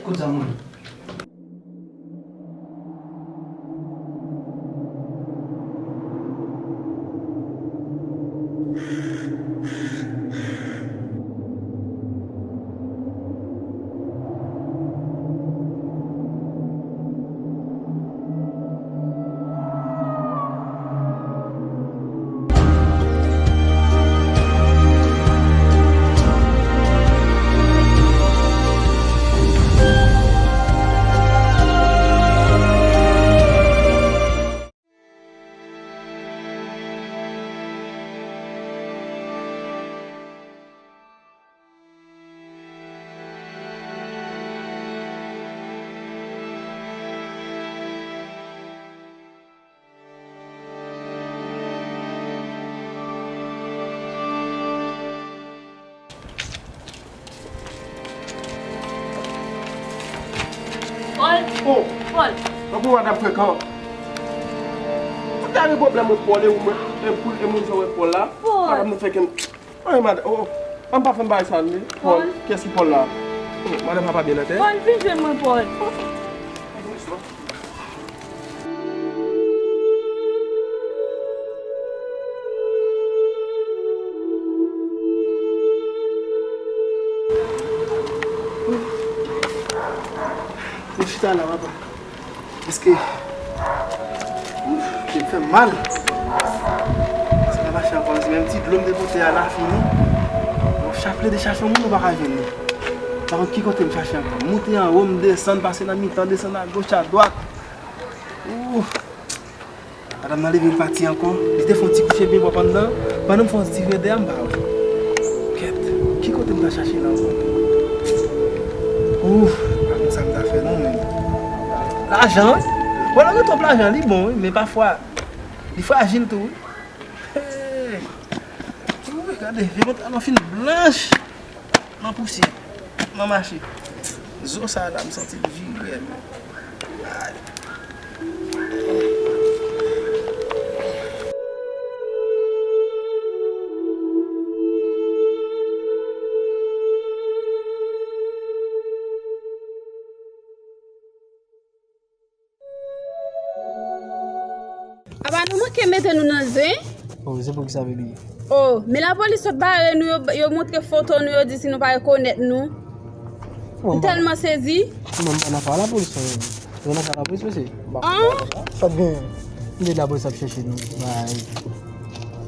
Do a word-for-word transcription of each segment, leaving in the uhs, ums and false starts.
Kout zam mwen. Paul! Oh! Paul! Mwen pou wè dam frekan. Ou ta gen pwoblèm ou Paul e ou mwen, e pou, e moun sa wè Paul la. Paul! Madam nan fè kè m. Ay, madam, oh, oh. An pa fè m bagay sa, li. Paul, kiyès ki Paul la? Oh, madam, pa byen nan tèt. Paul, vin jwenn mwen, Paul. Mwen chita la, papa. Paske, ouf, kè m fè m mal. Sa pa mache ankò, se menm ti dlo m te pote a la fini. Bon, chache, dechache yon moun, ou pa ka jwenn li. Pa konn ki kote m chache ankò. M moute anwo, m desann, pase nan mitan, desann agoch, adwat. Ouf. Madanm nan leve, l pati ankò. Li te fè yon ti kouche byen pwòp anndan. Pandan m fè yon ti vire dèyè, m pa wè. Kèt, ki kote m ta chache la ankò? Ouf, pa konn sa m ta fè non, men. Lajan, wi. Bon, lè w gen twòp lajan, li bon, wi, men pafwa, li frajil tou, wi. Hey! Wi, gade, vye pantalon fin blanch. Nan pousyè, nan mache. Zo sa la, m santi l vire. Ay. Apa nou manke mete nou nan zen? Oh, se poukisa, baby? Oh, men lapolis sot bare nou, yo, yo montre foto nou, yo di si nou pa rekonèt nou. M tèlman sezi. Mwen, m pa nan afè lapolis, non. Mwen nan afè lapolis, mesye. An? Sa t genyen? M di lapolis ap chèche nou. Bay.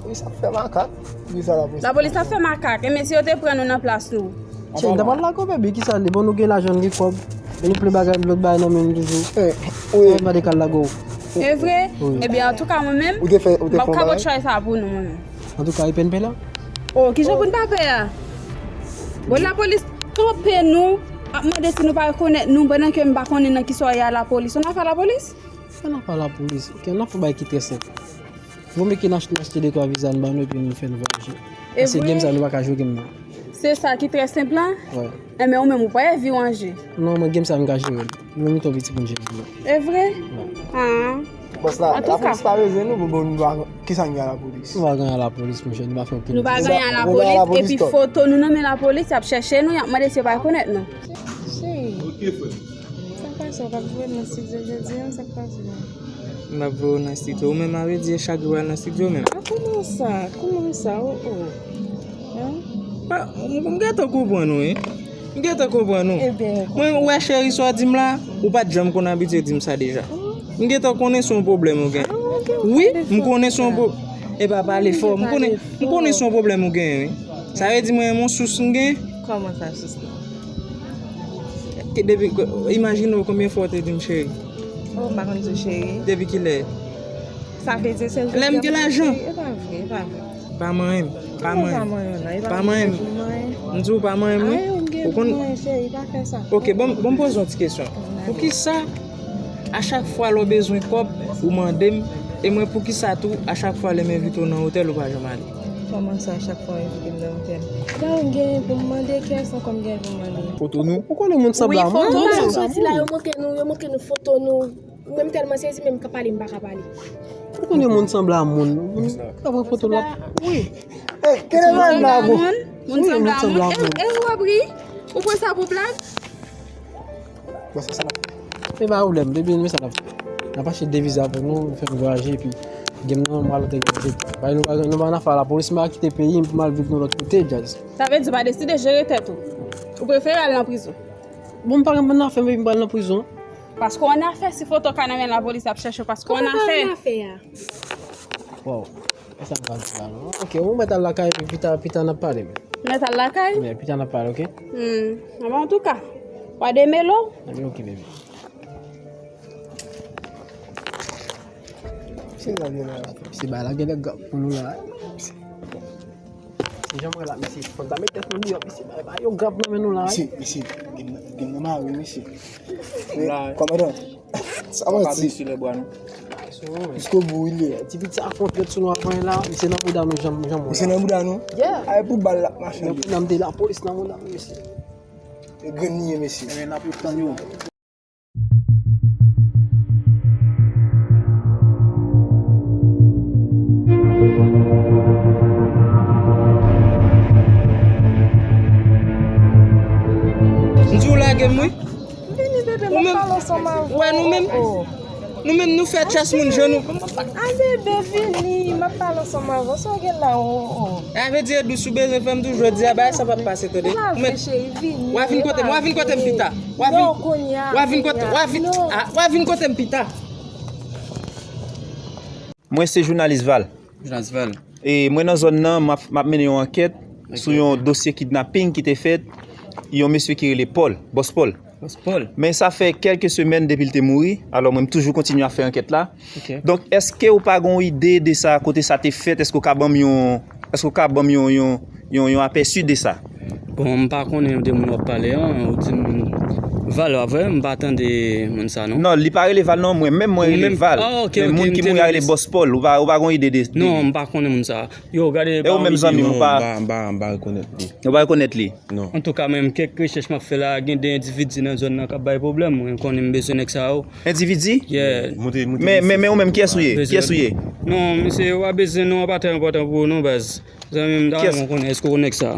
Wi, sa fè makak. Wi, sa lapolis. Lapolis ap fè makak. E men si yo te pran nou nan plas nou? Tchè, m ta pral lage w, baby, kisa li? Bon, nou gen lajan, nou gen kòb. E nou plen bagay, lòt bagay nan men nou toujou. Eh, wi. Mwen pa de kal lage w. E vre? Wi. Ebyen, antouka, mwen menm, m ap ka pot chay sa pou nou, mwen menm. Antouka, e pèn pè la? Oh, kijan pou n pa pè a? Bon, lapolis kanpe nou, ap mande si nou pa rekonèt nou, pandan ke m pa konnen nan kisa w ye a lapolis. Ou nan afè lapolis? Ou nan afè lapolis. Ok, nan afè bagay ki trè senp. Vomye ke n achte, n achte de twa viza, n ba nou, epi nou fè n vwayaje. Paske game sa, nou pa ka jwe game nan. Se sa ki trè senp lan? Wi. Enben, ou menm, ou pa evi w an je. Non, mwen, game sa, m ka jere l. Mwen, m twò piti pou m jere l. E vre? Wi. Ah. Bòs la, lapolis pa bezwen nou, bon, bon, nou pa, kisa n gen a lapolis? Nou pa gen a lapolis, monchè, nou pa fè okenn. Nou pa gen a lapolis, epi foto nou nan men lapolis, y ap chèche nou, y ap mande si yo pa rekonèt nou. Cheri. Ok, frè. Sa k pase, w p ap voye m nan estidyo jodi a, sa k pase? M ap voye w nan estidyo. Ou menm a vle di e chak jou w al nan estidyo menm? A, kòman sa? Kòman sa? Oh, oh. Hein? Ah, m, m gentan konprann ou, wi. M gentan konprann ou. Mwen wè cheri sa w di m la, ou pa t janm konn abitye di m sa deja. M gentan konnen se yon pwoblèm ou gen. Wi, m konnen se yon pwo-, e pa pale fò. M konnen, m konnen se yon pwoblèm ou gen, wi. Sa vle di mwen, yon sous m gen. Kòman sa, sous la? Ke depi, imajine w konbyen fwa w te di m cheri. Oh, m pa konn di w cheri. Depi kilè? Sa vle di se lè m gen lajan. E pa vre, e pa vre. Pa manyen m, pa manyen m. Pa manyen m. M di w pa manyen m, wi. Ou konn. Cheri, pa fè sa. Ok, bon, bon, m poze yon ti kesyon. Poukisa a chak fwa lè w bezwen kòb, ou mande m, e mwen poukisa tou, a chak fwa lè m envite w nan otèl, ou pa janm ale? Kòman sa, a chak fwa w envite m nan otèl? Ba, m genyen pou m mande, kiyès ankò m genyen pou m mande? Foto nou. Ou konnen moun sanble a mwen. Wi, foto nou. Lè nou soti la, yo montre nou, yo montre nou foto nou. Mwen, m tèlman sezi, menm ka pale, m pa ka pale. Ou konnen moun sanble a moun. Moun ka pran foto lòt. Wi. Ey, kele moun la, bon? Moun sanble a moun. E, e, ou ap ri? Ou pran sa pou blag? Bon, se sa n ap fè. Se pa pwoblèm, depi nou, se sa n ap fè. N ap achte de viza pou nou, nou fè nou vwayaje, epi game nan, nou al lòt kote. Bay nou, nou pa nan afè lapolis, m pa kite peyi m pou m al viv nan lòt kote, Jazz. Sa vle di, ou pa deside jere tèt ou. Ou prefere al nan prizon. Bon, m pa gen afè, m pral nan prizon. Paske w annafè, si foto w ka nan men lapolis, y ap chèche w, paske w annafè. Kòman pa annafè a? Wow. E sa m pral di la, non? Ok, ou mèt al lakay, epi pita, pita n ap pale, men. Mèt al lakay? Men, pita n ap pale, ok? Hmm. Anben, antouka, w a demele w? Anben, ok, baby. Se bagay la, se bagay la, gen lè grap pou nou la. Se jan m wè la, mesye, fò n ta met tèt nou deyò, mesye, bagay pa yo grap nan men nou la. Mesye, mesye, gen, gen nan mare, mesye. Kòmandan, sa manti. Piske bou li ye. Ti pit sa fon trèt sou nou avan la, misye nan bouda nou, jan, jan mwen. Misye nan bouda nou? Yeah. Ay pou bal la, machin. Nan bouda m te lapolis nan bouda m, mesye. E grenn li ye, mesye. Ebyen, n ap tann yo. M di w lage m, wi. Vini, bebe, m ap pale ansanm avè w. Wè, nou menm, nou menm, nou fè chas moun je nou. A, bebe, vini, m ap pale ansanm avè w. Sa w gen la, o, o. A, vle di, Edou, si w bezwen fè m tou, jodi a, bagay sa p ap pase, tande. Ou mèt, w a vin kote m, w a vin kote m pita. W a vin, non, kounye a, w a vin kote, kounye a, w a vin, non. A, w a vin kote m pita. Mwen se jounalis Val. Jounalis Val. E mwen nan zòn nan, m ap, m ap mennen yon ankèt sou yon dosye kidnaping ki te fèt, yon mesye ki rele Paul, Bòs Paul. Bòs Paul. Men sa fè kèlke semèn depi l te mouri, alò mwen m toujou kontinye ap fè ankèt la. Ok. Donk, èske ou pa gen yon ide de sa, kote sa te fèt? Èske ou ka ban m yon, èske ou ka ban m yon, yon, yon, yon apèsi de sa? Bon, m pa konnen de moun w ap pale an, ou di m Val, pa vre, m pa tande moun sa, non. Non, li pa rele Val, non, mwen menm, mwen rele Val. Ah, ok, ok. Men moun ki mouri a rele Bòs Paul, ou pa, ou pa gen yon ide de, de... Non, m pa konnen moun sa. Yo, gade, e ou menm zanmi m, ou pa, m pa, m pa, m pa rekonèt li. Ou pa rekonèt li? Non. Antouka, menm kèk rechèch m ap fè la, gen de endividi nan zòn nan k ap bay pwoblèm. Mwen konnen m bezwen nèg sa yo. Endividi? Yeah. Men, men, men ou menm, kiyès ou ye? Kiyès ou ye? Non, misye, w a bezwen non, pa trè enpòtan pou ou non, baz. Zanmi m, ta renmen konnen, èske w nèg sa?